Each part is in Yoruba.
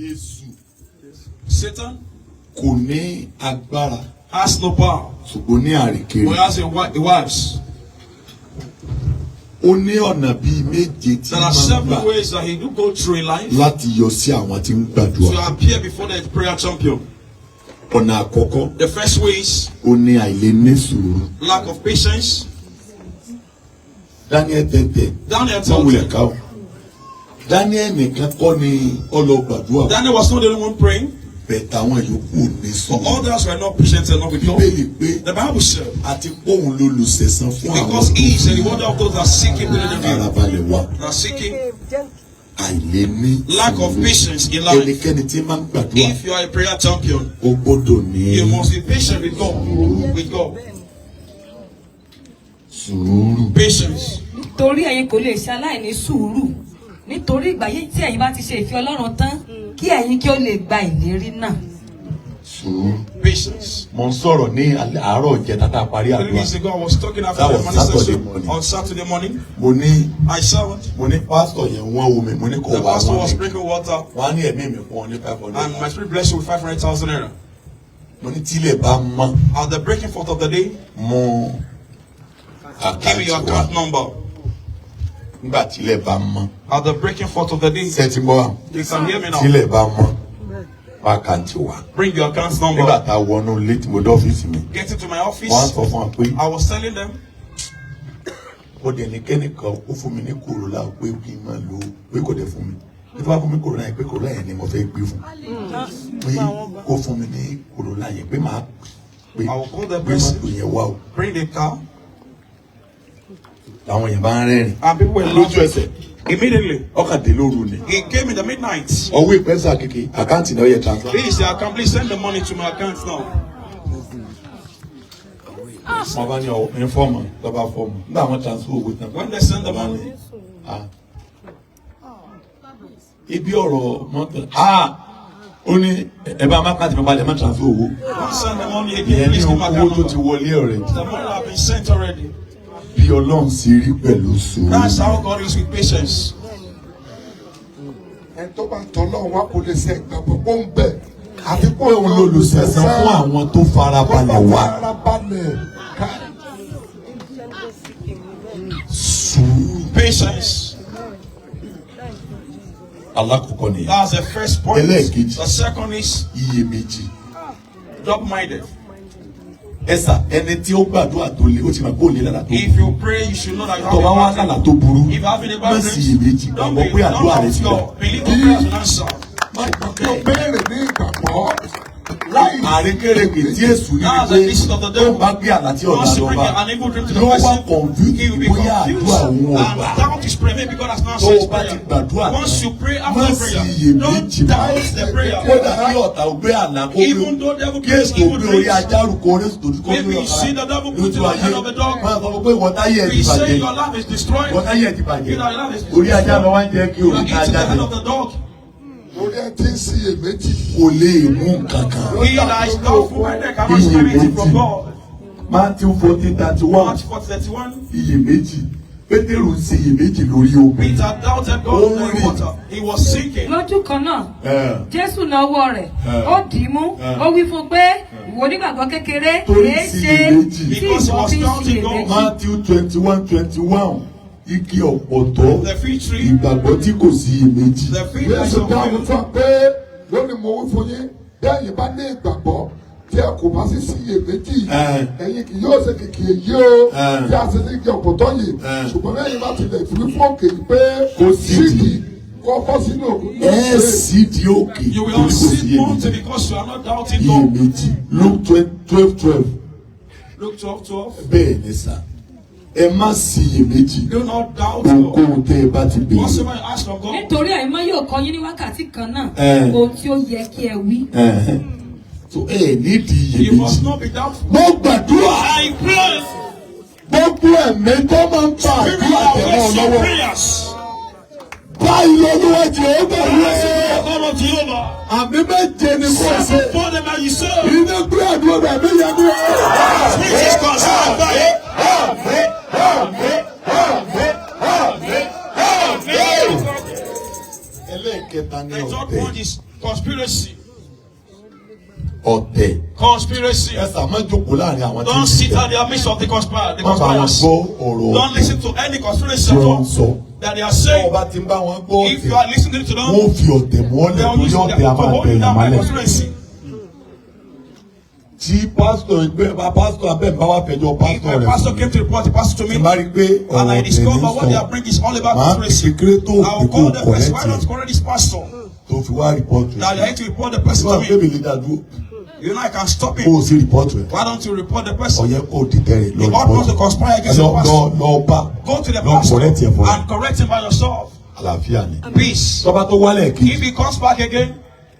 Èṣù Satan kò ní agbára, has no power, ṣùgbọ́n ní àrékérekè. but he has a wives. Ó ní ọ̀nà bíi méje tí There are máa ń gbà several ways that he do go through in life láti yọ sí àwọn tí ń gbàdúrà. to appear before the prayer champion. Ọ̀nà àkọ́kọ́, The first way is ó ní àìlè ní sùúrù. Lack of patience. Daniel 10:10. Daniel Wọ́n wulẹ̀ 10. ká o. Daniel nìkan kọ́ ni ó lọ gbàdúrà. Daniel was not the only one praying, Bẹ̀tẹ̀ àwọn yòókù ò ní but sùúrù. Others were not patient enough with God. Bíbélì pé The Bible said, àti póun lolùsẹ̀san fún àwọn because he is a rewarder of those that seek him diligently. farabalẹ̀ wá. That seek him. Àìlè ní Lack of sùúrù. Patience in life. Ẹnikẹ́ni tí máa ń gbàdúrà, If you are a prayer champion, ó gbọ́dọ̀ ní you must be patient with God. With God. sùúrù. Patience. Torí ẹ̀yin kò lè ṣe aláìní sùúrù, nítorí ìgbà yìí tí ẹ̀yin bá ti ṣe ìfẹ́ Ọlọ́run tán, kí ẹ̀yin kí ó lè gba ìlérí náà. Sùúrù. Patience. Mo ń sọ̀rọ̀ ní àárọ̀ ìjẹta tá a parí Three àdúrà. weeks ago, I was talking after That the was Saturday manifestation morning. on Saturday morning. Mo ní I saw it. Mo ní pásítọ̀ yẹn wọ́n wo mi, mo ní kò The wá pastor wọ́n was mi. bringing water, Wọ́n á ní ẹ̀mí mi fún ọ ní 500. And my spirit blessed you with 500,000 naira. Mo ní tílẹ̀ bá mọ́, At the breaking forth of the day, mú give me your account wa. Account number. Nígbà tílẹ̀ bá mọ́. At the breaking forth of the day, Ṣé ti gbọ́ wa? You can hear me now. Tílẹ̀ bá mọ́, wá account wa. Bring your account number. Nígbà tá a wọnú ilé tí mo dé ọ́fíìsì mi, Get into my wọ́n á office. sọ fún wa pé I was telling them, ó dẹ̀ ní kẹ́nìkan ó fún mi ní Corolla pé kí n máa lò ó, pé kò dẹ̀ fún mi. Bí wọ́n bá fún mi Corolla yẹn, pé Corolla yẹn ni mo fẹ́ gbé fún, pé kó fún mi ní Corolla yẹn, pé màá pé I will call the gbé person. mọ́tò yẹn wá o. Bring the car, Làwọn yẹn bá ń rẹ́rìn. And people were Lójú laughing. ẹsẹ̀, Immediately, ọkàn dé lóru ni. He came in the midnight. Ọwọ́ ìpẹ́sà kékeré account náà yẹ transfer. Please, the account, please send the money to my account now. Wọ́n bá ní ọwọ́ ní fọ́ọ̀mù lọ́ba fọ́ọ̀mù nígbà wọn transfer owó tán. When they send the Lọ́ba money, ní, ah, ibi ọ̀rọ̀ mọ́tò, ah, ó ní ẹ bá má account mi balẹ̀, má transfer owó. Don't send the money again. Ìyẹn ní Please give my owó account tó ti number. wọlé already. The money have been sent already. Bí Ọlọ́run sì rí pẹ̀lú sùúrù. That's how God is with patience. Ẹni tó bá ń tọ́ lọ́wọ́ wa kò lè ṣe ìgbàgbọ́ pé ó ń bẹ̀ àti pé Pé òun lolùsẹ̀san fún àwọn tó farabalẹ̀ wá. Farabalẹ̀ ká. Sùúrù. Patience. Alákọ̀ọ́kọ́ nìyẹn. That's the first point. Ẹlẹ́ẹ̀kejì. The second is Iyèméjì. Double-minded. Ẹ̀sà, ẹni tí ó gbàdúrà tó le, ó ti máa kó lè lára tó. If you pray, you should know that you have Tó bá a wá bad dream. lálà tó burú, If you have a má bad sí dream, iyèméjì, don't gbàgbọ́ be, pé don't àdúrà rẹ doubt ti gbà. God. Believe the prayers will answer. Tó béèrè ní ìgbàgbọ́ láì Àrékérekè tí èṣù ní That's ni the list of the pé tó devil. bá gbé àlá tí ọ̀dà Once you lọ bring bá, an evil dream to the yóò wá person, confuse he will be bóyá confused àdúrà òun ò and gbà. Doubt his prayer. Maybe God has not Tó answered o his bá ti prayer. gbàdúrà Once you pray má after sí prayer, iyèméjì don't doubt the prayer. Kódà kí ọ̀tá ò gbé àlá kó gbé, Even though devil kí brings èso evil gbé orí dreams, ajá rúkọ orí èso tó kó maybe lórí you see the devil lójú putting the ayé, head of a dog. máa sọ pé ìwọ táyé ẹ̀ ti We say bàjẹ́, your life is destroyed. ìwọ táyé ẹ̀ ti bàjẹ́, You know, your life is orí ajá lọ wá ń jẹ́ kí You orí are ká eating the ajá head jẹ. of the dog. Lórí ẹ tí ń ṣiyèméjì. Kò lè mú nǹkan kan. He that is doubtful-minded cannot see anything from God. Matthew 14:31. Matthew 14:31. Iyèméjì, Pétérù ń ṣe iyèméjì lórí omi. Peter doubted God in the water. He was sinking. Lójú kan náà, Jésù na ọwọ́ rẹ̀, Eh. ó dì í mú, Eh. ó wí fún un pé, ìwọ onígbàgbọ́ kékeré, Torí èé ṣe síyèméjì. tí Because he ìwọ was fi ń doubting God. ṣiyèméjì? Matthew 21:21, igi ọ̀pọ̀tọ́, The fig tree, ìgbàgbọ́ tí kò sí iyèméjì. The fig that is Jésù dáhùn on fún wa pé lónìí mo wí fún yín, bí ẹ̀yin bá ní ìgbàgbọ́ tí ẹ kò bá sì síyèméjì, Eh. ẹ̀yin kì yóò ṣe kìkì èyí o Eh. tí a ṣe sí igi ọ̀pọ̀tọ́ yìí, Eh. ṣùgbọ́n lẹ́yìn bá tilẹ̀ fi fún òkè yìí pé Kó sídìí. sídìí, kó bọ́ sínú òkun. Ẹ sì di òkè You will torí kò sí unseat mountain iyèméjì. because you are not doubting God. Iyèméjì, Luke 12:12. Luke 12:12. Bẹ́ẹ̀ ni sà, ẹ má sí iyèméjì. Do not doubt God. Ohunkóhun tẹ́ ẹ bá ti béèrè. Whatsoever you ask from God, Nítorí àìmọ́ yóò kọ́ yín ní wákàtí kan náà Eh. ohun tí ó yẹ kí ẹ wí. Ẹ̀hẹ́n. So ẹ nídìí you must iyèméjì. not be doubtful. Mo gbàdúrà, I pray. gbogbo ẹ̀mí tó máa ń pa Spirit àdúrà that tẹ̀mọ́ waste your lọ́wọ́. prayers. Báyìí lọ́lúwa Jèhófà wí. God of Jehovah. Àmì méje ni kò ṣe. Seven for them that you serve. Iná gbé àdúrà ẹ̀mí yẹn ní. Spirit is consumed by it. Àmín, àmín, àmín, àmín, àmín. Ẹlẹ́ẹ̀kẹta. Ẹlẹ́ẹ̀kẹta ní The third ọ̀tẹ̀. one is conspiracy. Ọ̀tẹ̀. Conspiracy. Ẹ sà má jókòó láàrin àwọn tí ń Don't sit dìtẹ̀. at the midst of the conspire, the Má bá wọn conspirators. gbọ́ ọ̀rọ̀ Don't ọ̀tẹ̀ listen to any conspiracy tí at wọ́n ń all sọ. that they are Tó o saying. bá ti ń bá wọn gbọ́ If you ọ̀tẹ̀, are listening to them, wọ́n ó fi ọ̀tẹ̀ mọ́lẹ̀ they will torí use ọ̀tẹ̀ them a to máa hold you tẹ̀yàn down by mọ́lẹ̀. conspiracy. Tí pásítọ̀ ẹgbẹ́ bá pásítọ̀ abẹ́ ń bá wá fẹjọ́ If pásítọ̀ my rẹ̀ pastor came to report the pastor to tí me, bá rí i pé and ọ̀rọ̀ I ọ̀tẹ̀ ní discover what they sọ are bringing is all about màá conspiracy, kékeré tó I will òpè kó call the person. Why kọ̀rẹ́tì not correct this pastor? tó fi wá rìpọ́tù That they rẹ̀. are to report the person Tí wọ́n to pè me. mí lè dá dúró You know I can stop kó o him. sì rìpọ́tù rẹ̀. Why don't you report the person? Ọ̀yẹ́ kó o dìtẹ̀ rẹ̀ lọ You ought not to rìpọ́tù. conspire against the Lọ lọ pastor. lọ bá Go to the lọ pastor kọ̀rẹ́tì ẹ̀ fún and correct him by yourself. Àlàáfíà ni. Peace. Tọ́ba tó wálẹ̀ kejì. If he comes back again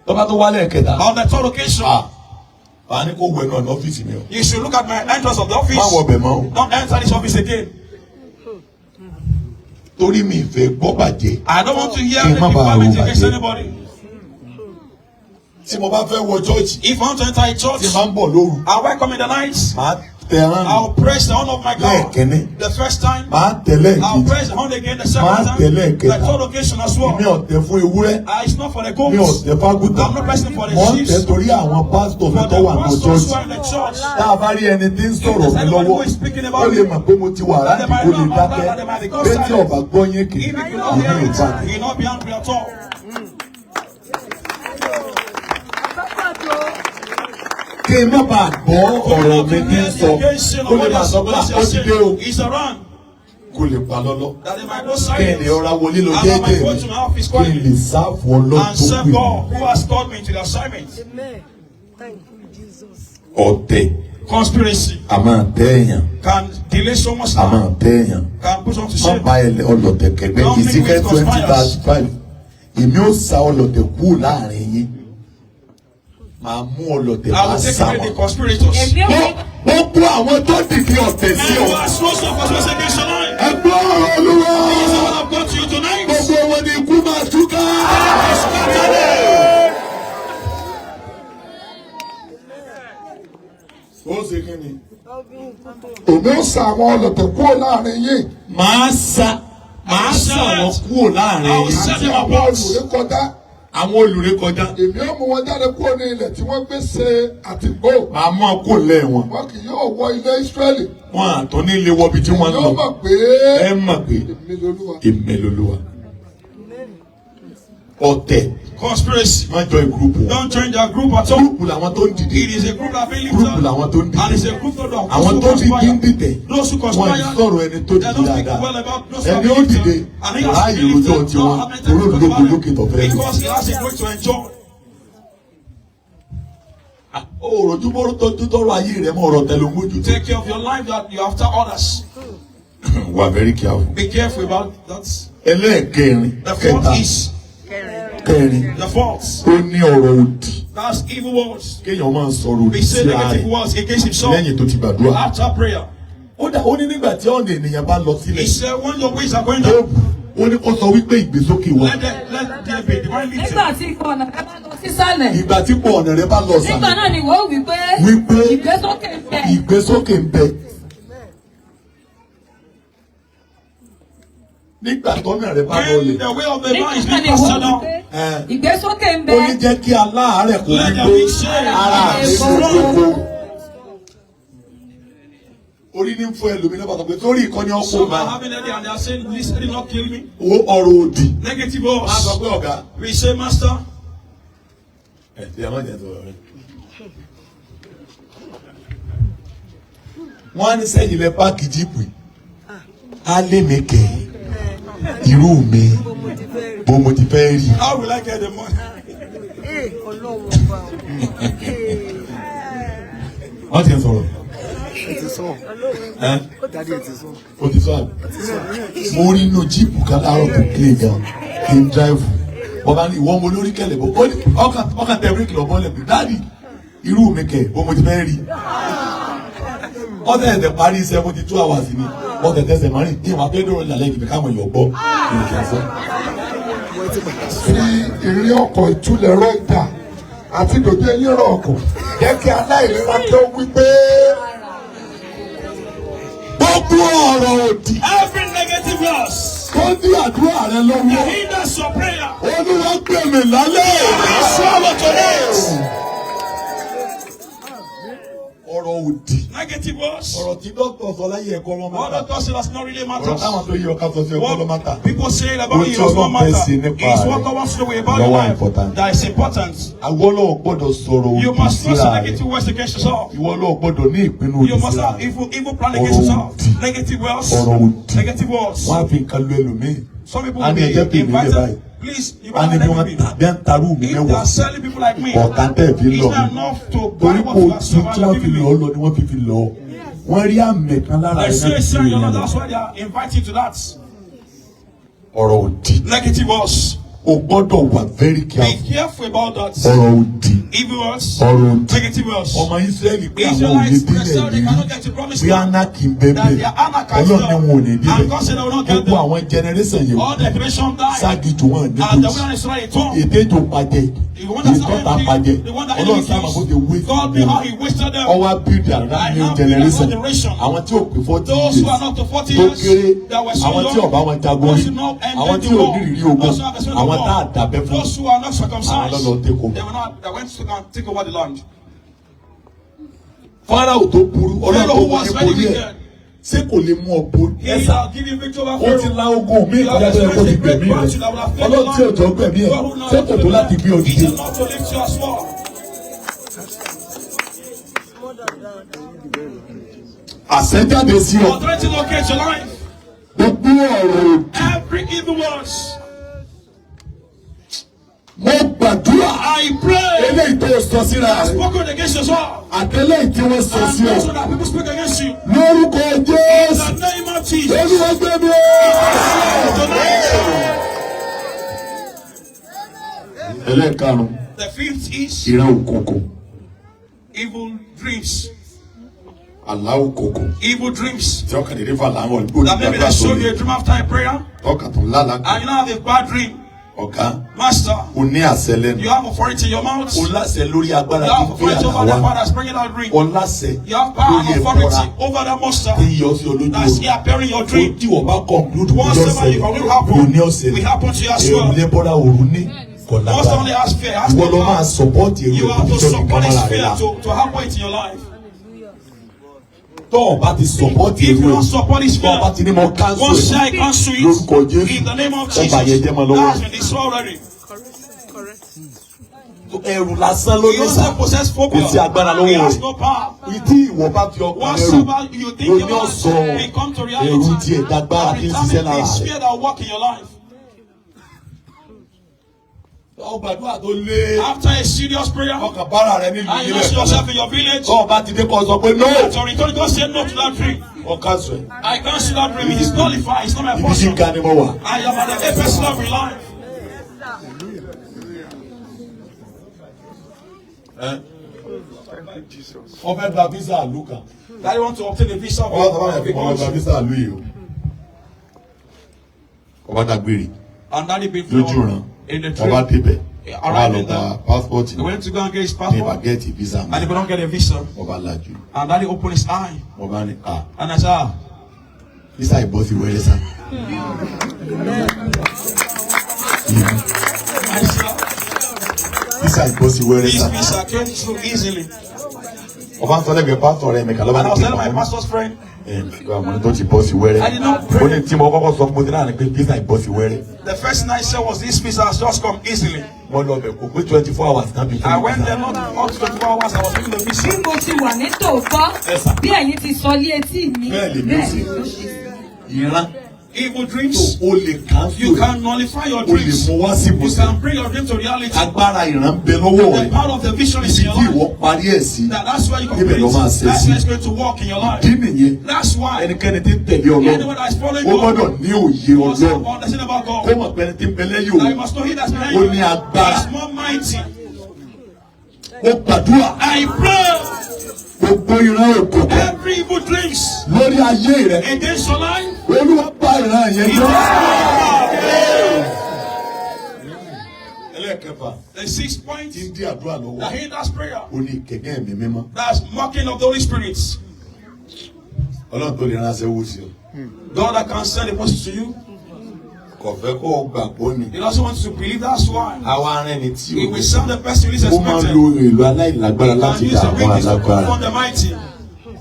Tọ́ba tó wálẹ̀ kẹta. on the third occasion, Ah, màá ní kó wẹ̀ náà ní ọ́fíìsì mi o. you should look at my entrance of the Má wọ office. ọbẹ̀ mọ́ o. Don't enter this office again. Torí mi ìfẹ́ gbọ́ bàjẹ́. I don't want to hear Kí n any má bàa defilement rò against bàjẹ́. anybody. Tí mo bá fẹ́ wọ chọ́ọ̀chì, If I want to enter a church, tí n bá ń bọ̀ lóru, I welcome in the night. màá tẹ ẹran I will press the horn of my God lẹ́ẹ̀kínní. the first time. Màá tẹ I will lẹ́ẹ̀kejì. press the horn again the Màá second time. tẹ The lẹ́ẹ̀kẹta. third occasion as Mi well. ò tẹ fún ewúrẹ́. It's not for the Mi ò goats. tẹ fágùtàn. I'm not pressing for the Mò ń tẹ chiefs. torí àwọn pásítọ̀ mi For tó the wà ní pastors who chọ́ọ̀chì. are in the church. Tá a bá rí ẹni tí ń sọ̀rọ̀ mi lọ́wọ́, ó lè mọ̀ pé mo ti wà láti kó lè dákẹ́. Létí ọ̀bà gbọ́ yín kì í, If you do not ìlú hear it, ìbàdàn. you will not be angry at all. Kí n má bàa gbọ́ ọ̀rọ̀ mi ní sọ, kó lè máa sọ pé ó ti dé o, He's around. kó lè pa lọ́lọ́. That they might go Kí n lè silent ọ̀rá wọlé lọ And I might jẹ́jẹ́ go mi, to my office kí n lè quietly sáàfù ọlọ́run and tó serve pè mí. God who has called me to the assignment. Amen. Thank you, Jesus. Ọ̀tẹ̀ Conspiracy a máa tẹ́ èèyàn, can delay so much a máa time, tẹ́ èèyàn. can put on to Má shame. bá ẹlẹ ọlọ̀tẹ̀ kẹgbẹ́ Don't mix Ezekiel with 20 conspirators. verse 5. Èmi ó sa ọlọ̀tẹ̀ kúrò láàrin yín. Màá mú ọlọ̀tẹ̀ I máa will take sá away the wọn. conspirators. Èmi ò ní Ó kó àwọn tó dìde ọ̀tẹ̀ sí And ọ. who has rose up conspiracy against your life. Ẹ gbọ́ ọ̀rọ̀ Olúwa. This is what I've got to you tonight. Gbogbo wọn ni ikú máa túká. Ó ṣe kí ni? Èmi ó sa àwọn ọlọ̀tẹ̀ kúrò láàrin yín Màá sá wọn kúrò láàrin I will yín. set àti them àwọn apart. olùrékọjá. Àwọn olùrékọjá. Èmi ó mú wọn jáde kúrò ní ilẹ̀ tí wọ́n gbé ṣe àtìpó. Màá mú ọ kó lẹ́ wọn. Wọn kì yóò wọ ilé Ísírẹ́lì. Wọn àtọ́ ní ilé wọbi tí wọ́n ń Yóò lọ. mọ̀ pé Ẹ mọ̀ pé èmi lolúwa. èmi lolúwa. Ọ̀tẹ̀ Conspiracy. má join group wọn. Don't join their group at all. Gúrùpù làwọn tó ń dìde. It is a group that been Gúrùpù lifted. làwọn tó ń And it's dìde. a group that Àwọn tó ti dín dìtẹ̀. Those who Wọ́n conspire, yìí sọ̀rọ̀ ẹni tó they dìde don't speak dáadáa. well about those who Ẹni have ó been dìde lifted. And he has láàyè been rojọ́ lifted, tiwọn. not having time to Olóòlógo talk about lókè it. tọ̀fẹ́ lò. Because he has a way to enjoy. Òròjú bọ́rọ̀ tọ́jú tọrọ ayé rẹ̀ mọ́ ọ̀rọ̀ tẹ̀lé mójútó. Take care of your life that you after others. Wà very careful. Be careful about that. Ẹlẹ́ẹ̀kẹrin The fourth kẹta is kẹrin the fourth. ó ní ọ̀rọ̀ òdì. That's evil words. Kéèyàn máa sọ̀rọ̀ òdì He say sí ara negative rẹ̀ words against himself lẹ́yìn tó ti gbàdúrà. after prayer. Ó dà ó ní nígbà tí ọ̀nà ènìyàn bá lọ He sílẹ̀. said, when your ways are going Ó down, ó ní kó sọ wípé ìgbésókè wà. let there be divine lifting. nígbà tí ikọ̀ ọ̀nà rẹ bá lọ sísàlẹ̀ Ìgbà tí pọ̀ ọ̀nà rẹ bá lọ nígbà sàlẹ̀. náà ni wọ́n ó wí pé Wípé ìgbésókè ń bẹ. ìgbésókè ń bẹ. Nígbà tọ́nà rẹ bá lọ When lẹ̀. the way of the man Nígbà is náà being ni wọ́n casted ó wí down, pé Ẹ. ìgbésókè ń bẹ. Ó ní jẹ́ kí aláàárẹ̀ kó let wí the pé weak say, ara I mi am ṣe strong. kókó. Orí ní fún ẹlòmíràn bàtà pé sórí ìkọ́ni ọkọ̀ Some máa are having headache and they are saying, this did not kill me. wo ọ̀rọ̀ òdì. Negative Má sọ words. pé ọ̀gá. We say, Master, Ẹ ti ẹ má jẹ́ sọ̀rọ̀ rẹ. Wọ́n á ní sẹ́yìn lẹ páàkì jíìpù yìí. Á lé mi kẹ̀ irú mi Bó mo ti fẹ́ rí. bó mo ti fẹ́ rí. how will I get the money? Ee, Ọlọ́run ọba o. Ee, Wọ́n ti ń sọ̀rọ̀. Ẹ ti sọ. Ẹ́ Daddy ẹ ti sọ. o ti sọ àbí. Mo rí inú jíìpù kan láàárọ̀ tó kílè gan kí n dráìfù. Bọ́lá ní ìwọ mo lórí kẹlẹ̀ bọ́. Ó ní ọkàn tẹ bíríkì lọ bọ́lẹ̀ pé dáàdì irú mi kẹ̀ bó mo ti fẹ́ rí. Ọ̀tẹ̀ ẹ̀tẹ̀ parí 72 hours ni ọ̀tẹ̀ tẹsẹ̀ márìn ní ìwà pẹ́ẹ́dọ̀rọ̀ ìlàlẹ́ ìgbìmọ̀ káwọn èèyàn gbọ́ ìrìnkì àṣọ. Wọ́n ti padà sọ. Fi ìrírí ọkọ̀ ìtúlẹ̀ rọ ìdà àti dòjé eyín rọ ọkọ̀. Jẹ́ kí aláìlera kí ó wí pé Gbogbo ọ̀rọ̀ òdì Every negative words Tó dí àdúrà rẹ lọ́wọ́. That hinders your prayer. Olúwa gbèmí lálẹ́. Swallow tonight. Ọ̀rọ̀ òdì. Negative words. Ọ̀rọ̀ tí dókítà sọ láyé ẹ̀kọ́ ló What máa ta. doctor say does not really matter. Ọ̀rọ̀ táwọn tó yí ọká sọ sí ẹ̀kọ́ ló máa ta. What people say about Ohun you tí does not Ọlọ́run fẹ́ matter. ṣe nípa It's what rẹ̀ God wants to do about your lọ́wọ́ life important. that is important. Àwọn ọlọ́wọ́ gbọ́dọ̀ sọ̀rọ̀ You òdì must not síra say rẹ̀. negative words against yourself. Ìwọ ọlọ́wọ́ gbọ́dọ̀ ní ìpinnu òdì You must síra have rẹ̀. evil plan against Ọ̀rọ̀ yourself. òdì. Negative words. Ọ̀rọ̀ òdì. Negative words. Wọ́n á fi nǹkan lu ẹlòmíì. Some people A will ní ẹjẹ́ be pè mí lè báyìí. invited. Please, you A ní better bí wọ́n let me ta be. bí wọ́n ń tarú mi If they mẹ́wàá. are selling people like me, Ọ̀tá tẹ̀ fi it's lọ not mi. enough to buy Torí what kò you are tí tí wọ́n fi giving lọ́ me. lọ ni wọ́n fi lọ. Wọ́n rí àmì kan lára They rẹ̀ say, náà fi say, you know, lọ. that's why they are inviting to that. Ọ̀rọ̀ òdì. Negative words. O gbọ́dọ̀ wà very Be careful. careful about that. Ọ̀rọ̀ òdì. Evil words. Ọ̀rọ̀ òdì. Negative words. Ọmọ Ísírẹ́lì pé àwọn ò lè Israelites, they délẹ̀ said they yìí. cannot get to promised Bí land. Ánákì ń bẹ́ẹ̀ That they are Anakites Ọlọ́run ní wọn ò ní there. And God said they will not débẹ̀. get Gbogbo there. àwọn generation yìí All the creation died. ságìjù wọn And the níbojì. wilderness Israel torn. Ètè ìjò pàjẹ́. The one that Ìtọ́ta pàjẹ́. the one that Ọlọ́run enemy sábà bó ti wé kills. God knew how he wasted them. Ọwọ́ build another I new now build generation. another generation. Àwọn tí ò pé 40 Those years who are not to 40 tó years, kéré. that were so Àwọn tí young, ọba wọn jagun those rí. who not Àwọn entered tí the ò war, ní ìrírí ogun. those who have experienced the Àwọn tá war, a dàbẹ́ fún. those who are not circumcised, Àwọn lọ́lọ́ take over. they were not, they went to go and take over the land. Fáráò tó burú Ọlọ́run Pharaoh tó who wọlé was very borí ẹ̀. wicked. Ṣé kò lè mú ọ borí? He Ẹ̀sà. shall give you victory over Ó ti Pharaoh. la ogun mi kọjá tó yẹ kó ti gbẹ̀mí rẹ̀. Ọlọ́run tí òjò gbẹ̀mí ẹ̀ ṣé kò tó láti gbé ọ He dìde? shall not to lift you as well. More than that. Àṣẹjáde sí ọ. Authority locate your life. Gbogbo ọ̀rọ̀ òdì. Every evil words. Mo gbàdúrà I pray. eléyìí tó sọ síra rẹ̀ Spoken against yourself. àtẹlẹ́yìn tí wọ́n sọ And sí ọ. those that people speak against you. Lórúkọ In Jésù. the name of Jesus. Olúwa gbé mi ó. Tonight. Ẹlẹ́ẹ̀karùn-ún The fifth is ìran òkùnkùn evil dreams. àlá òkùnkùn Evil dreams. tí ọkàn dédé fà láwọn ìgbò That maybe nígbà they tó show lè you a dream after a prayer. ọkàn tó lálàá And you now have a bad dream. ọ̀gá Master, o ní àṣẹ lẹ́nu you have authority in your mouth. o You láṣẹ lórí agbára have tó gbé authority àlá over the wa power that's bringing that dream. o láṣẹ You have power lórí and ẹ̀bọra authority over that monster tí ń yọ sí olójú that's oorun here appearing in your o dream. tí wọ́n bá conclude Once kò ever you jọ will ṣẹlẹ̀ happen, kò ní ọ̀sẹ̀ will happen to you as èrò well. lẹ́bọ̀rà òru ní kò Monster only lágbára has fear. Has ìwọ no ló máa power. support èrò You have to ìjọ nìkan support this mọ́ra rẹ̀ fear la to happen it in your life. tó o bá ti support If èrò you don't support this tó o bá fear, ti ní mo cancel once ẹ̀ I cancel it, lórúkọ Jésù in the name of ó bà yẹn Jesus, jẹ́ mọ́ lọ́wọ́. that's been destroyed already. Correct. Correct. Ẹrù lásán ló He ní sà also possess phobia. kò sí agbára He lọ́wọ́ has rẹ̀ no power. ìdí ìwọ bá fi ọkàn ẹrù Whatsoever you ló think ní about, ọ̀sọ̀ it come to ẹrù reality. tiẹ̀ dágbára And tí ń ṣiṣẹ́ determine lára the rẹ̀. fear that will work in your life. Ó gbàdúrà tó lé After a serious prayer, ọkàn bára rẹ nílùú and you see nílẹ̀ yourself in your village, tó o bá ti dé kó o sọ pé no at your return, God say no to that dream. ọkàn sọ ẹ I cancel that dream. It is nullified. It's not my ibi tí portion. ga ni mo wà. I am at the apex level in life. Wọ́n fẹ́ gba visa àlù kan. That you want to obtain a visa of Wọ́n sọ fún mi pé wọ́n fẹ́ gba country. visa àlù yìí o. Ọba dágbére And that he been lójú ràn in the ọba dream. débẹ̀ ọba lọ gba passport He went to go and get his ní passport, ìbàgẹ́ẹ̀tì visa and he mi could not get a visa. ọba lajú And daddy opened his eye, ọba ní a and I said, ah, visa ìbọ́sí wẹ́rẹ́ sá. I said, Visa ìbọ́sí wẹ́rẹ́ this sá. visa came through easily. Ọba ń sọ lẹ́gbẹ̀ẹ́ pásítọ̀ rẹ̀ mẹ́ka lọ́ba And ní I was kí n telling my bá pastor's friend, wọn. Tó ti bọ́ sí wẹ́rẹ́. I did not pray. Ó ní tí mo kọ́kọ́ sọ fún mo ti náà ni pé visa ìbọ́sí wẹ́rẹ́. the first night said was this visa has just come easily. Wọ́n lọ bẹ̀ kó pé 24 hours náà bí I fún went mi. there not up to 24 hours, I was given the Bí visa. mo ti wà ní tòótọ́, Yes, sir. bí ẹ̀yin ti sọ lé etí mi, Bẹ́ẹ̀ lèmi ó ṣe. ló ṣe. Ìran Evil dreams, o lè cancel you can nullify your o lè dreams. mú wá sí You ibùsùn. can bring your dream to reality. Agbára ìran ń bẹ lọ́wọ́ The rẹ̀. power of the vision is in your Ibi tí life. ìwọ parí ẹ̀ sí. That's where you Ibẹ̀ complete. ló máa ṣe That's sí. where it's going to work in your life. Ìdí nìyẹn. That's why Ẹnikẹ́ni tí ń tẹ̀lé Ọlọ́run. anyone that is following Ó God gbọ́dọ̀ ní òye must have Ọlọ́run. understanding about Kó God. mọ̀ pé ẹni tí ń bẹ lẹ́yìn That you òun. must know he that's behind Ó you ní agbára. is more mighty. Ó gbàdúrà. I pray Gbogbo ìran òkùnkùn every evil dreams lórí ayé rẹ̀. against your life. Olúwa bá ìran yẹn It jẹ́. is nullified. Ẹlẹ́ẹ̀kẹfà The sixth point tí ń dí àdúrà lọ́wọ́. that hinders prayer. Ó ní ìkẹ̀kẹ́ ẹ̀mí mímọ́. That's mocking of the Holy Spirit. Ọlọ́run tó lè ránṣẹ́ wú sí ọ. God that can send a person to you. Kò fẹ́ kó o gbàgbọ́ ni. He doesn't want you to believe, that's why. Àwa ará ẹni tí He o will send the person who is ó máa ń expected. lo èrò aláìlágbára He láti can use the dààmú weakness to alágbára. confront the mighty.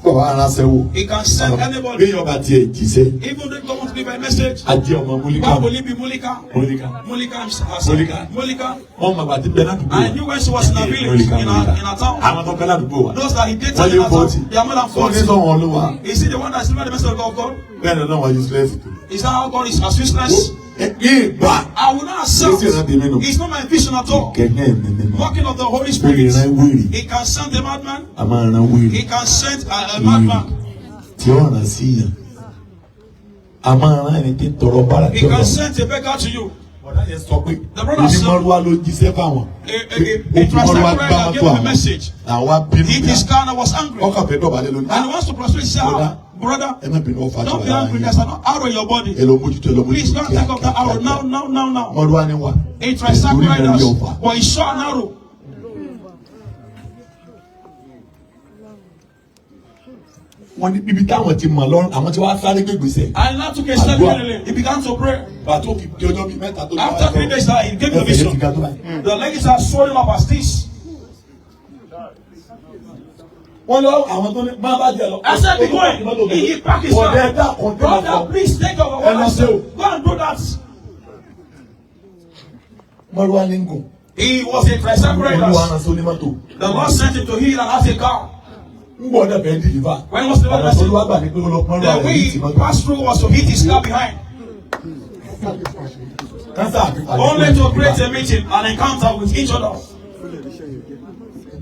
Bàbá aránṣẹ́ wò. He can send anybody. Béèyàn bá tiẹ̀ jíṣẹ́. Even though God wants to give a message, Ajé ọmọ Múlíkà. why will it be Mulika? Múlíkà. Mulika herself. Mulika. Mulika. Wọ́n mọ̀ gbàtí bẹ́ẹ̀ ládùúgbò I wa. knew when she was in her village, Múlíkà in Múlíkà. her, in her town. Àwọn tó bẹ́ẹ̀ ládùúgbò wa. Those that he dated Wọ́n in lé her 40. town, they are more than Sọ ní 40. sọ̀wọ́n olúwa. Is he the one that's delivered the message of God? Bẹ́ẹ̀ ni ọlọ́run useless tó. Is that how God is as useless? Ní ìgbà. I will not accept. Yes, yes, yes. It's not my vision at all. Kẹ̀kẹ́ ẹ̀mí mímọ́. Working of the Holy Ó lè Spirit. rán wèrè. He can send a madman. A máa rán wèrè. He can send a madman. Tí ó ràn sí yàn. A máa rán ẹni tí ń tọrọ bára He tí ó can lọ. send a beggar to you. Bọ̀dá yẹn sọ pé The brother said- onímọ̀rúwá ló jíṣẹ́ fáwọn. A Ó fi mọ̀rúwá tricycle gbá rider mọ́tò gave him a àwọn. message. Àwa bínú He hit his car and was angry. Ọkàn fẹ́ dọ̀bálẹ̀ lónìí. And he wants to prostrate. He said, Brother, "Ah, brother, ẹ má bínú ọfà don't be angry. There's an arrow in your body. Ẹ lọ mójútó ẹ lọ mójútó. Please go and take off that arrow now, now, now, now." Mọ̀rúwá ni wà. A tricycle Orí mi rí rider, ọfà. but he shot an arrow. Wọ́n ní bíbí táwọn ti mọ̀ lọ́rùn àwọn tí wọ́n á sáré gbégbèsè. And now took a step Àdúrà. immediately. He began to pray. Bàtó fi di ọjọ́ bíi mẹ́ta tó After 3 days, now, he gave the Ẹsẹ̀ yẹn ti vision. ga tó báyìí. The legs are swollen up as this. Wọ́n lọ àwọn tó ní má bá jẹ lọ. I said, be going. He packed his Ọ̀dẹ̀ ẹ̀dá car. kan tí wọ́n Brother, sọ. please take off what Ẹ I lọ sí said. o. Go and do that. Mọ̀rúwá ní ń gùn. He was a tricycle Olúwa rider. rán sí onímọ́tò. The Lord sent him to heal and has a car. Ń bọ̀ ọ̀dẹ̀ fẹ́ dìlífà. When was the Ọ̀nà last tó ló wá gbà ní pé ó lọ pọ́n The rẹ̀ ní way ti he mọ́tò. passed through was to hit his car behind. Kánsá àfi pàdé Only pẹ̀lú to create dìlífà. a meeting, an encounter with each other.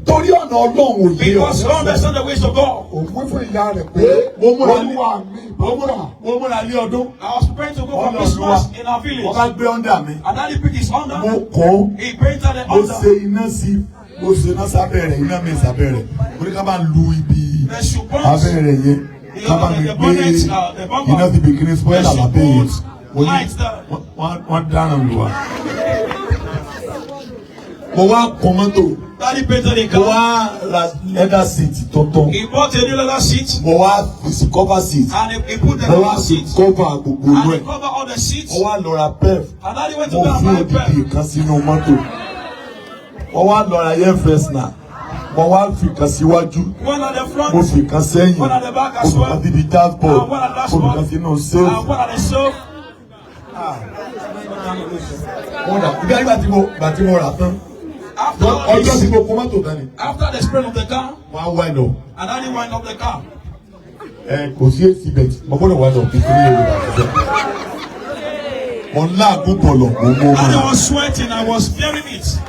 Torí ọ̀nà Ọlọ́run ò yé ọ. Because you don't understand the ways of God. Òun wí fún ìyá rẹ̀ pé Mo múra ní olúwa mi ìbáwúrà. mo múra ní ọdún. I was preparing to go for Ọ̀nà Christmas Olúwa. in our Wọ́n village. bá gbé ọ́ndà mi. And daddy picked his Mo under. kọ́. He painted the Mo under. ṣe iná sí i. Mo ṣe iná sábẹ́ rẹ̀ iná mi sábẹ́ rẹ̀. Mo ní ká bá lu ibi They should put abẹ́ rẹ̀ yẹn. Ká bá mi the gbé bonnet, the bumper. iná ti bìkínní spoiler They should lábẹ́ yẹn. put Mo ní lights there. wọ́n dáràn lù wá. Mo wá kun mọ́tò. Daddy painted the Mo car. wá ra leather seat tuntun. He bought a new leather seat Mo wá fi sí cover seat. and he put the Mo wá cover fi seat. cover gbogbo inú And he ẹ̀. covered all the seats. Mo wá lọ ra pef. And daddy went to Mo go and fún buy odidi pep. kan sínú mọ́tò. Mo wá lọ ra air freshener. Mo wá fi kan síwájú. One at the front. Mo fi kan sẹ́yìn. One at the back Mo as fi well. kan síbi dashboard. And one at the Mo fi dashboard. kan sínú And safe. one at the stove. Mo dà ibi àgbà tí mo gbà tí mo rà tán. After all Ọjọ́ tí this, mo kó mọ́tò tán ni. after the spray of the car, Mo á wá ìnà. and daddy wind up the car. Ẹ kò sí èsì bẹ̀. Mo gbọ́dọ̀ wá ìnà kí kiri èrò àtijọ́. Mo ń láàgùn bọ̀lọ̀ mo mú ọmọ Daddy rẹ̀. was sweating. I was fearing it.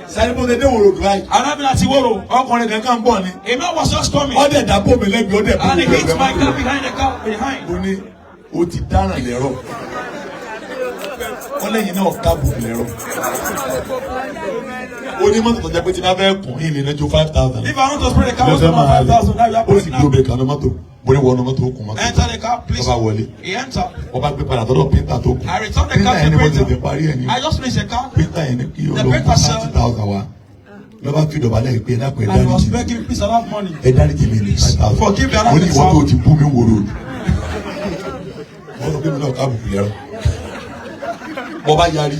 Sáré bó ṣe dé wòrò dùn And I've been at Iworo. Ọkùnrin kankan ń bọ̀ ni. A man was just coming. Ọdẹ dàbò mi lẹ́gbẹ̀ẹ́ ọdẹ bò And mi he hit lẹ́gbẹ̀ẹ́ my mọ́tò. car behind the car behind. Ó ní o ti dáràn lẹ́rọ̀. Wọ́n lẹ́yìn náà kábùkù lẹ́rọ̀. Ó ní mọ́tò tó jẹ́ pé tí bá fẹ́ kùn ìlè náà ju 5,000. If I want to spray the car, Lọ́sẹ̀ máa was 5,000. Now you lẹ̀. are Ó sì putting gbé obìnrin kan ní mọ́tò. Mo ní wọnú mọ́tò ó kùn mọ́tò. Enter the car, please. Lọ́ba wọlé. He entered. Wọ́n bá gbé padà tọ́dọ̀ píńtà tó kù. I returned the Píńtà car yẹn to ni the mo tètè printer. parí ẹ̀ ní. I just finished the car. Píńtà yẹn ni kí The olóhùn printer said- 30,000 wá. Lọ́ba fi dọ̀bálẹ̀ pé ẹ dákun ẹ And he was dáríjì mi. begging, please, I have money. Ẹ dáríjì mi ní 5,000. Forgive me, I Mo ní have ìwọ tó ti bú mi wòrò. Wọ́n sọ pé mi náà kábùkù lẹ́rọ̀. Mo bá yarí.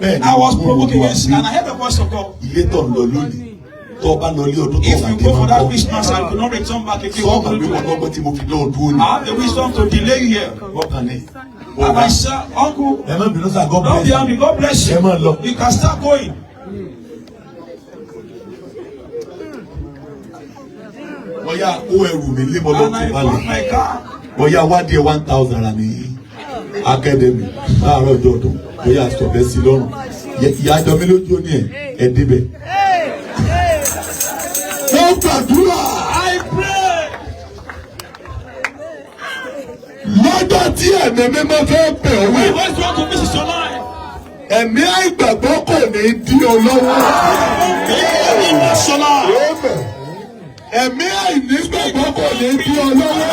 Bẹ́ẹ̀ ni I was mo provoking wà against, pé and I heard the voice of God. ilé tó ń lọ lónìí tó o bá lọ ilé ọdún tó If wà you dé go for máa that kọ́. Christmas and could not return back again, what Sọ́ọ̀mà will pé you mo do? lọ́gbọ́n tí mo fi lọ́ọ̀ dúró ni. I have the wisdom to delay you here. Wọ́n ní. And I said, Uncle, Ẹ má bínú sá, God don't bless be you. angry. God bless Ẹ máa you. lọ. You can start going. Wọ́n yá kó ẹrù mi lé mọ́ And I lọ́kùn parked balẹ̀. my car. Wọ́n yá wádìí 1,000 rà ní akademi láàárọ̀ ọjọ́ ọdún. Wọ́n yá sọ̀bẹ́ sí lọ́rùn. Ìyá jọ mí lójú ó ní ẹ̀ ẹ̀ débẹ̀. Mo gbàdúrà I pray. lọ́jọ́ tí ẹ̀mí mímọ́ fẹ́ bẹ̀ ọ́ wò. When God want to visit your life, Ẹ̀mí àìgbàgbọ́ kò ní dí ọ lọ́wọ́. your life. Amen. Ẹ̀mí àìnígbàgbọ́ kò ní dí ọ lọ́wọ́.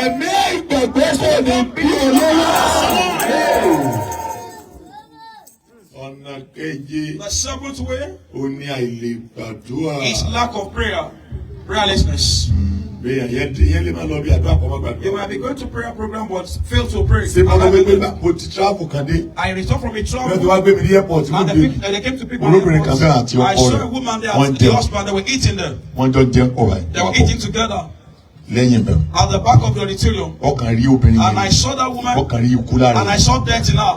Ẹ̀mí àìgbàgbọ́ kò ní dí ọ lọ́wọ́. Ọ̀nà keje The seventh way ó ní àìlè gbàdúrà. is lack of prayer, prayerlessness. Bẹ́ẹ̀ yẹn lè má lọ bí àdúrà kọ́ má You gbàdúrà. might be going to prayer program but fail to pray. Ṣé mo lọ gbé mo ti travel kan dé. I returned from a Bẹ́ẹ̀ tí travel. wàá gbé mi ní airport mo And dé. they came to pick me Olóbìnrin up. kan bẹ́ẹ̀ àti I ọkọ saw a rẹ̀ woman there wọ́n and the jẹun. husband, they were eating there. Wọ́n jọ jẹun pọ̀ báyìí. They were eating together Lẹ́yìn bẹ̀rù. at the back of the auditorium. Ọkàn rí obìnrin And I yẹn. saw that woman Ọkàn rí ikú lára and I rẹ̀. saw death in her.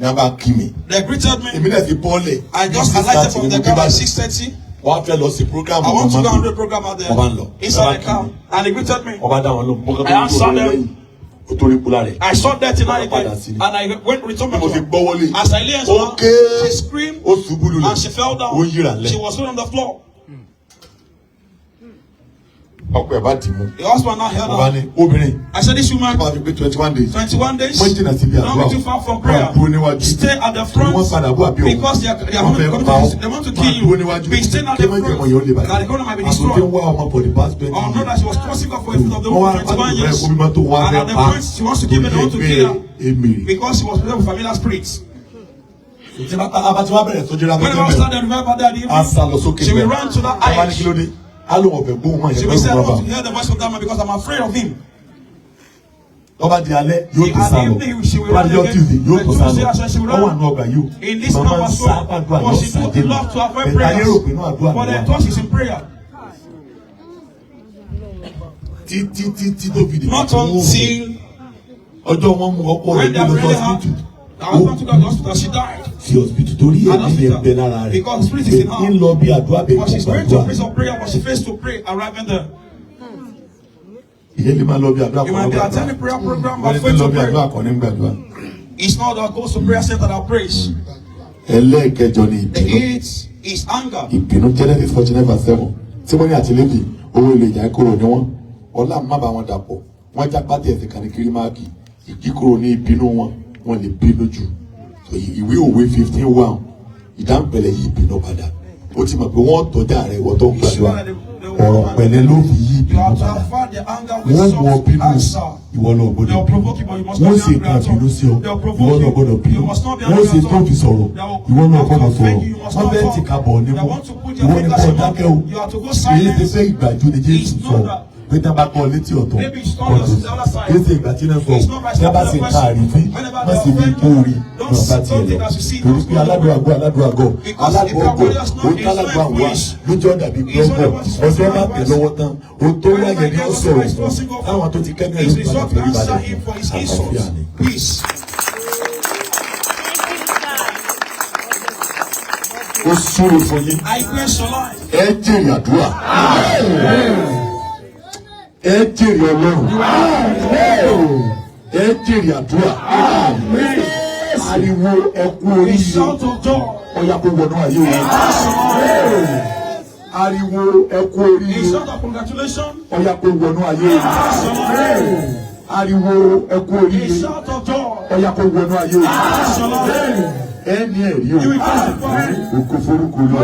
Ní a bá kí mi. They greeted me. Èmi náà ti bọ́ọ̀lẹ̀. I just alighted from the car at 6:30. Wọ́n á fẹ́ lọ sí program I want to ọmọ go and do mi. a program out there. Wọ́n bá ń lọ. Inside the car. And they greeted me. Ọba dá wọn lóhùn. Mo kàn I answered tó them. o tó rí ikú lára rẹ̀. I saw death in her Padà again. sí ni. And I went returned back Mo to ti her. gbọ́ wọlé. As I lay hands Ó on her, ké. she screamed Ó ṣubú lulẹ̀. and she fell Ó yíra down. lẹ̀. She was thrown on the floor. Ọkọ ẹ̀ bá dì mú. The husband now held Mo bá her. ní obìnrin. I said, this woman, Máa fi pé 21 days. 21 days. Wọ́n jìnnà síbi Don't àdúrà. be too far from Wọ́n prayer. dúró níwájú. Stay at the Wọ́n padà bọ̀ àbí front òun. because they are Wọ́n fẹ́ coming pa ọ́. to, they want to Máa kill dúró you. níwájú. Be staying at Kí the má jẹ́ front. wọn yóò lè bàjẹ́. That the corner might be Àtúntí ń destroyed. wá ọmọ for the past 20 Although years. that she was trusting God for a fruit of the Wọ́n womb wá for 21 pàtó years. fẹ́ kó mímọ́ tó wá And fẹ́ at the pa. point she wants to give it, they want to kill her. Èmìrì. Because she was present with familiar spirits. Tí bá ti wá bẹ̀rẹ̀ sójú ra When I bẹ́ẹ̀ started the revival there, the á sá lọ sókè evening, she will run to that Wọ́n bá ní kí ló height. dé? Á lóun ọ̀fẹ́ gbóhùn máa yẹ She pé will say, I òun don't bá. want to hear the voice of that man because I'm afraid of him. Tó bá di alẹ́ yóò tó And sá lọ. evening she will Tó bá di run ọjọ́ again. Tuesday yóò The tó sá Tuesday lọ. she will Wọ́n wà run. ní ọgbà yìí o. In this Màmá hour ń so, sá fàdúrà but yóò she sá do dé mi. love to avoid Bẹ̀rẹ̀ ayé rò pé inú prayers. àdúrà But ló the wà. thought is in prayer. Títí títí tó fi dìbò Not tí wọ́n mú. until Ọjọ́ wọn mú ọkọ rẹ̀ when they gbé lọ sí arrested her, hospital. the husband took her to the hospital, she died. Sí hospital torí At ẹ̀mí yẹn hospital. bẹ lára rẹ̀. Because spirit is in her. Ń lọ bí àdúrà bẹ̀ But kò she's going to gbàdúrà. place of prayer, but she fails to pray, arriving there. Ìyẹn lè máa lọ bí àdúrà You kọ́ might be gbàdúrà. attending prayer program, Wọ́n but ní fail lọ to bí àdúrà pray. kọ́ ní gbàdúrà. It's not that goes to prayer center that prays. Ẹlẹ́ẹ̀kẹjọ ni The ìbínú. eighth is anger. Ìbínú Genesis 49 verse 7. Símónì àti Léfì owó ilé ìjà kúrò ní wọn. Ọlá má bá wọn dàpọ̀. Wọ́n já pátí ẹ̀sìn kan ní kiri máàkì. Ìdíkòrò ní ìbínú wọn. Wọ́n lè bínú jù. So, ìwé òwe 15:1. Ìdáǹpẹ̀lẹ̀ yí ìbínú padà. Ó ti mọ̀ pé wọ́n tọ́jà rẹ̀ wọ́n tó ń gbàdúrà. Ọ̀rọ̀ pẹ̀lẹ́ ló fi yí You ìbínú have to padà. avoid the anger with Wọ́n mú ọ soft bínú answer. ìwọ lọ gbọ́dọ̀ They will bínú. provoke you, but you must Wọ́n not be sì angry kan at all. bínú sí ọ They will ìwọ provoke lọ you. gbọ́dọ̀ bínú. You must not be Wọ́n angry sì at tó all. fi sọ̀rọ̀ They will ìwọ náà have to kọ́kọ́ offend sọ̀rọ̀. you. You must Wọ́n not fẹ́ẹ́ talk. ti kà bọ̀ nímú They want to put their ìwọ ni fingers kò in your dákẹ́ o. mouth. You are to go Kì í ṣe silent. pé ìgbàjú ni Jésù It's sọ not that. pé tá a bá kọ́ ọ létí ọ̀tọ̀ Maybe it's not ọ̀tọ̀ the other side. kì í ṣe ìgbà tí náà sọ It's not by tí a bá stopping sì the ń ká person. àrífín Whenever má they sì fi offend kó you, rí don't lọ bá tiẹ̀ don't lọ think as you see, torí don't pé go aládùn àgọ́ aládùn àgọ́ Because if aládùn you are ọgọ́ warriors, not òun it's tálàgbà not wà foolish. lójú ọ̀dà bíi It's gbọ́ngọ̀ only what is ọjọ́ bá tẹ̀ advice. lọ́wọ́ tán òun tó Whenever wáyé he ni ó gets sọ̀rọ̀ what fún he wants, táwọn tó ti kẹ́nu His ẹ̀rú padà result forí answer balẹ̀ him for his àlàáfíà insults. ni. Peace. Ó súre fún yín. I bless your life. Ẹ jèrè àdúrà, ẹ jèrè Ọlọ́run, ẹ jèrè àdúrà. Ariwo ẹkú A oríire shout of joy. ọyà kó wọnú ayé wọn. Ariwo ẹkú A oríire shout of congratulations. ọyà kó wọnú ayé wọn. Ariwo ẹkú A oríire shout of joy. ọyà kó wọnú ayé wọn. Ẹ ní ẹ̀rí o, ògo forúkọ lọ.